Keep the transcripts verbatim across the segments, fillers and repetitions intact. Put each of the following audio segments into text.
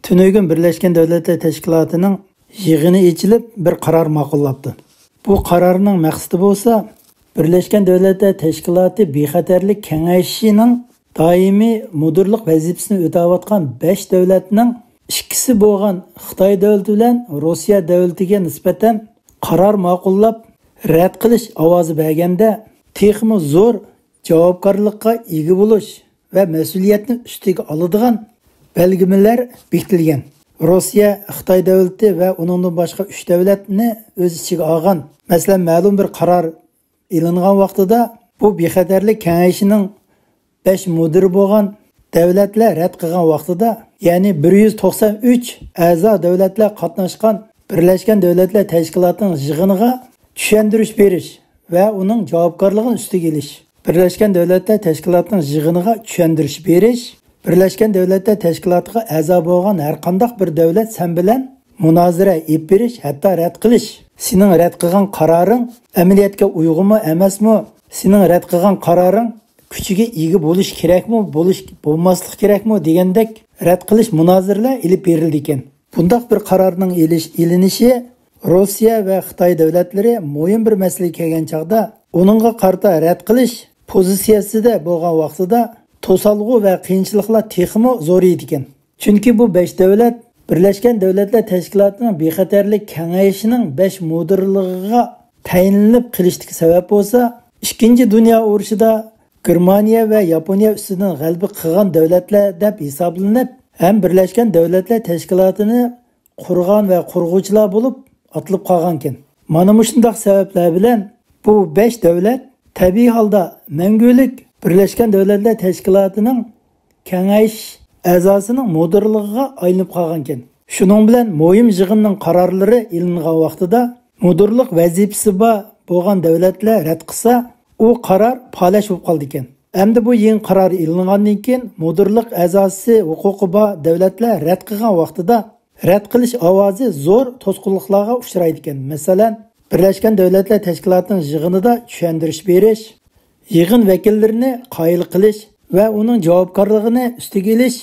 تۈنۈگۈن بىرلەشكەن دۆلەتلەر تەشكىلاتىنىڭ يىغىنى ئېچىلىپ، بىر قارار ماقۇللاپتۇ. بۇ قارارنىڭ مەقسىتى بولسا، بىرلەشكەن دۆلەتلەر تەشكىلاتى بىخەتەرلىك كېڭىشىنىڭ دائىمىي مۇدىرلىق ۋەزىپىسىنى ئۆتەۋاتقان بەش دۆلەتنىڭ ئىككىسى بولغان خىتاي دۆلىتى بىلەن روسىيە دۆلىتىگە نىسبەتەن قارار ماقۇللاپ، رەت قىلىش ئاۋازى بەرگەندە، تېخىمۇ زور جاۋابكارلىققا ئىگە بولۇش ۋە مەسئۇلىيەتنى ئۈستىگە ئالىدىغان بەلگىلىمىلەر بېكىتىلگەن. روسىيە، خىتاي دۆلىتى ۋە ئۇنىڭدىن باشقا ئۈچ دۆلەتنى ئۆز ئىچىگە ئالغان، مەسىلەن، مەلۇم بىر قارار ئېلىنغان ۋاقتىدا، بۇ بىخەتەرلىك كېڭىشىنىڭ بەش مۇدىرى بولغان دۆلەتلەر رەت قىلغان ۋاقتىدا، يەنى بىر يۈز توقسان ئۈچ ئەزا دۆلەتلەر قاتناشقان بىرلەشكەن دۆلەتلەر تەشكىلاتىنىڭ يىغىنىغا چۈشەندۈرۈش بېرىش ۋە ئۇنىڭ جاۋابكارلىقىنى ئۈستىگە ئېلىش. بىرلەشكەن دۆلەتلەر تەشكىلاتىنىڭ يىغىنىغا چۈشەندۈرۈش بېرىش، بىرلەشكەن دۆلەتلەر تەشكىلاتىغا ئەزا بولغان ھەر قانداق بىر دۆلەت سەن بىلەن مۇنازىرە ئېلىپ بېرىش، ھەتتا رەت قىلىش. سېنىڭ رەت قىلغان قارارىڭ ئەمەلىيەتكە ئۇيغۇنمۇ ئەمەسمۇ؟ سېنىڭ رەت قىلغان قارارىڭ كۈچىگە ئىگە بولۇش كېرەكمۇ، بولۇش، بولماسلىق كېرەكمۇ دېگەندەك رەت قىلىش مۇنازىرىلەر ئېلىپ بېرىلىدىكەن. بۇنداق بىر قارارنىڭ ئېلىش، ئېلىنىشى روسىيە ۋە خىتاي دۆلەتلىرى مۇھىم بىر مەسىلىگە كەلگەن چاغدا، ئۇنىڭغا قارىتا رەت قىلىش پوزىتسىيەسىدە بولغان ۋاقتىدا توسالغۇ ۋە قىيىنچىلىقلار تېخىمۇ زورىيىدىكەن. چۈنكى بۇ بەش دۆلەت بىرلەشكەن دۆلەتلەر تەشكىلاتىنىڭ بىخەتەرلىك كېڭىشىنىڭ بەش مۇدىرلىقىغا تەيىنلىنىپ قېلىشتىكى سەۋەب بولسا، ئىككىنچى دۇنيا ئۇرۇشىدا گېرمانىيە ۋە ياپونىيە ئۈستىدىن غەلىبە قىلغان دۆلەتلەر دەپ ھېسابلىنىپ، ھەم بىرلەشكەن دۆلەتلەر تەشكىلاتىنى قۇرغان ۋە قۇرغۇچىلار بولۇپ ئاتىلىپ قالغانىكەن. مانا مۇشۇنداق سەۋەبلەر بىلەن بۇ بەش دۆلەت تەبىئىي ھالدا مەڭگۈلۈك بىرلەشكەن دۆلەتلەر تەشكىلاتىنىڭ كېڭەش ئەزاسىنىڭ مۇدىرلىقىغا ئايلىنىپ قالغانىكەن. شۇنىڭ بىلەن مۇھىم يىغىننىڭ قارارلىرى ئېلىنغان ۋاقتىدا مۇدىرلىق ۋەزىپىسى بار بولغان دۆلەتلەر رەت قىلسا، ئۇ قارار پالەچ بولۇپ قالىدىكەن. ئەمدى بۇ يېڭى قارار ئېلىنغاندىن كېيىن، مۇدىرلىق ئەزاسى ھوقۇقى بار دۆلەتلەر رەت قىلغان ۋاقتىدا، رەت قىلىش ئاۋازى زور توسقۇنلۇقلارغا ئۇچرايدىكەن. مەسىلەن، بىرلەشكەن دۆلەتلەر تەشكىلاتىنىڭ يىغىنىدا چۈشەندۈرۈش بېرىش، يىغىن ۋەكىللىرىنى قايىل قىلىش ۋە ئۇنىڭ جاۋابكارلىقىنى ئۈستىگە ئېلىش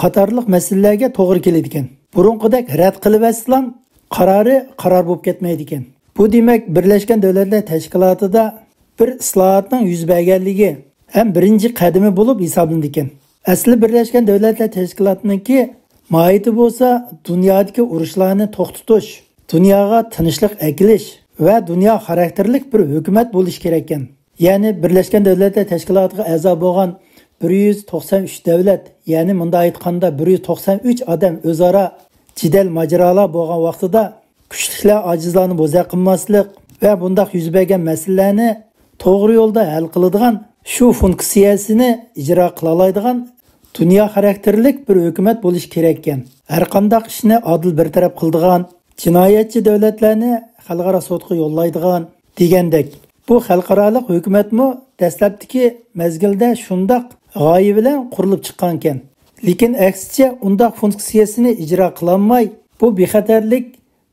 قاتارلىق مەسىلىلەرگە توغرا كېلىدىكەن. بۇرۇنقىدەك رەت قىلىۋەتسىلا، قارارى قارار بولۇپ كەتمەيدىكەن. بۇ دېمەك، بىرلەشكەن دۆلەتلەر تەشكىلاتىدا بىر ئىسلاھاتنىڭ يۈز بەرگەنلىكى ھەم بىرىنچى قەدىمى بولۇپ ھېسابلىنىدىكەن. ئەسلى بىرلەشكەن دۆلەتلەر تەشكىلاتىنىڭكى ماھىيىتى بولسا دۇنيادىكى ئۇرۇشلارنى توختىتىش، دۇنياغا تىنچلىق ئەكېلىش ۋە دۇنيا خاراكتېرلىك بىر ھۆكۈمەت بولۇشى كېرەككەن. يەنى بىرلەشكەن دۆلەتلەر تەشكىلاتىغا ئەزا بولغان بىر يۈز توقسان ئۈچ دۆلەت، يەنى مۇنداق ئېيتقاندا بىر يۈز توقسان ئۈچ ئادەم ئۆزئارا جېدەل ماجىرالار بولغان ۋاقتىدا، كۈچلۈكلەر ئاجىزلارنى بوزەك قىلماسلىق ۋە بۇنداق يۈز بەرگەن مەسىلىلەرنى توغرا يولدا ھەل قىلىدىغان شۇ فۇنكسىيەسىنى ئىجرا قىلالايدىغان دۇنيا خاراكتېرلىك بىر ھۆكۈمەت بولۇشى كېرەككەن. ھەرقانداق ئىشنى ئادىل بىر تەرەپ قىلىدىغان، جىنايەتچى دۆلەتلەرنى خەلقئارا سوتقا يوللايدىغان دېگەندەك. بۇ خەلقئارالىق ھۆكۈمەتمۇ دەسلەپتىكى مەزگىلدە شۇنداق غايە بىلەن قۇرۇلۇپ چىققانىكەن. لېكىن ئەكسىچە ئۇنداق فۇنكسىيەسىنى ئىجرا قىلالماي، بۇ بىخەتەرلىك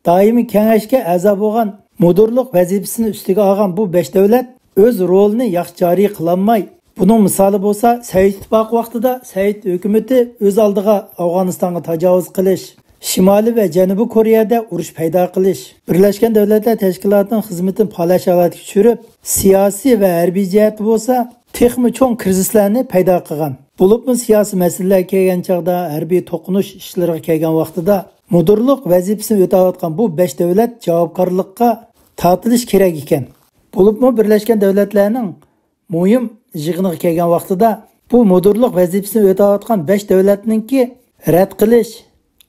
دائىمىي كېڭەشكە ئەزا بولغان، مۇدىرلىق ۋەزىپىسىنى ئۈستىگە ئالغان بۇ بەش دۆلەت ئۆز رولىنى ياخشى جارى قىلالماي، بۇنىڭ مىسالى بولسا سوۋېت ئىتتىپاقى ۋاقتىدا سوۋېت ھۆكۈمىتى ئۆز ئالدىغا ئافغانىستانغا تاجاۋۇز قىلىش، شىمالىي ۋە جەنۇبىي كورېيەدە ئۇرۇش پەيدا قىلىش، بىرلەشكەن دۆلەتلەر تەشكىلاتىنىڭ خىزمىتىنى پالەچ ھالەتكە چۈشۈرۈپ، سىياسىي ۋە ھەربىي جەھەتتە بولسا تېخىمۇ چوڭ كىرىزىسلەرنى پەيدا قىلغان. بولۇپمۇ سىياسىي مەسىلىلەر كەلگەن چاغدا، ھەربىي توقۇنۇش ئىشلىرىغا كەلگەن ۋاقتىدا، مۇدىرلىق ۋەزىپىسىنى ئۆتەۋاتقان بۇ بەش دۆلەت جاۋابكارلىققا تارتىلىش كېرەك ئىكەن. بولۇپمۇ بىرلەشكەن دۆلەتلەرنىڭ مۇھىم يىغىنىغا كەلگەن ۋاقتىدا، بۇ مۇدىرلىق ۋەزىپىسىنى ئۆتەۋاتقان بەش دۆلەتنىڭكى رەت قىلىش،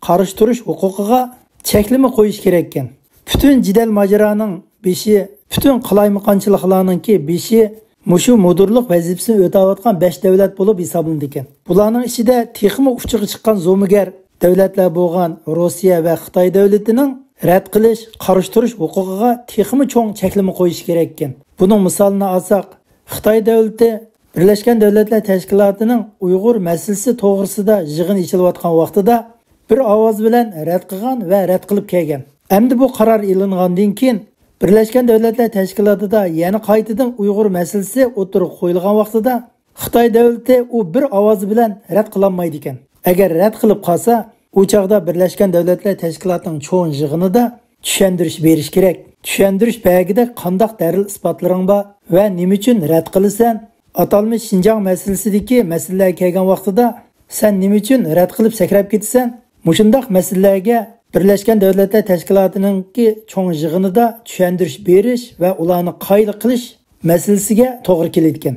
قارشى تۇرۇش ھوقۇقىغا چەكلىمە قويۇش كېرەككەن. پۈتۈن جېدەل ماجىرانىڭ بېشى، پۈتۈن قالايمىقانچىلىقلارنىڭكى بېشى مۇشۇ مۇدىرلىق ۋەزىپىسىنى ئۆتەۋاتقان بەش دۆلەت بولۇپ ھېسابلىنىدىكەن. بۇلارنىڭ ئىچىدە تېخىمۇ ئۇچىغا چىققان زومىگەر دۆلەتلەر بولغان روسىيە ۋە خىتاي دۆلىتىنىڭ رەت قىلىش، قارشى تۇرۇش ھوقۇقىغا تېخىمۇ چوڭ چەكلىمە قويۇشى كېرەككەن. بۇنىڭ مىسالىنى ئالساق، خىتاي دۆلىتى بىرلەشكەن دۆلەتلەر تەشكىلاتىنىڭ ئۇيغۇر مەسىلىسى توغرىسىدا يىغىن ئېچىلىۋاتقان ۋاقتىدا بىر ئاۋاز بىلەن رەت قىلغان ۋە رەت قىلىپ كەلگەن. ئەمدى بۇ قارار ئېلىنغاندىن كېيىن، بىرلەشكەن دۆلەتلەر تەشكىلاتىدا يەنە قايتىدىن ئۇيغۇر مەسىلىسى ئوتتۇرىغا قويۇلغان ۋاقتىدا، خىتاي دۆلىتى ئۇ بىر ئاۋاز بىلەن رەت قىلالمايدىكەن. ئەگەر رەت قىلىپ قالسا، ئۇ چاغدا بىرلەشكەن دۆلەتلەر تەشكىلاتىنىڭ چوڭ يىغىنىدا چۈشەندۈرۈش بېرىش كېرەك. چۈشەندۈرۈش بەرگۈدەك قانداق دەلىل ئىسپاتلىرىڭ بار ۋە نېمە ئۈچۈن رەت قىلىسەن؟ ئاتالمىش شىنجاڭ مەسىلىسىدىكى مەسىلىلەرگە كەلگەن ۋاقتىدا سەن نېمە ئۈچۈن رەت قىلىپ سەكرەپ كېتىسەن؟ مۇشۇنداق مەسىلىلەرگە بىرلەشكەن دۆلەتلەر تەشكىلاتىنىڭكى چوڭ يىغىنىدا چۈشەندۈرۈش بېرىش ۋە ئۇلارنى قايىل قىلىش مەسىلىسىگە توغرا كېلىدىكەن.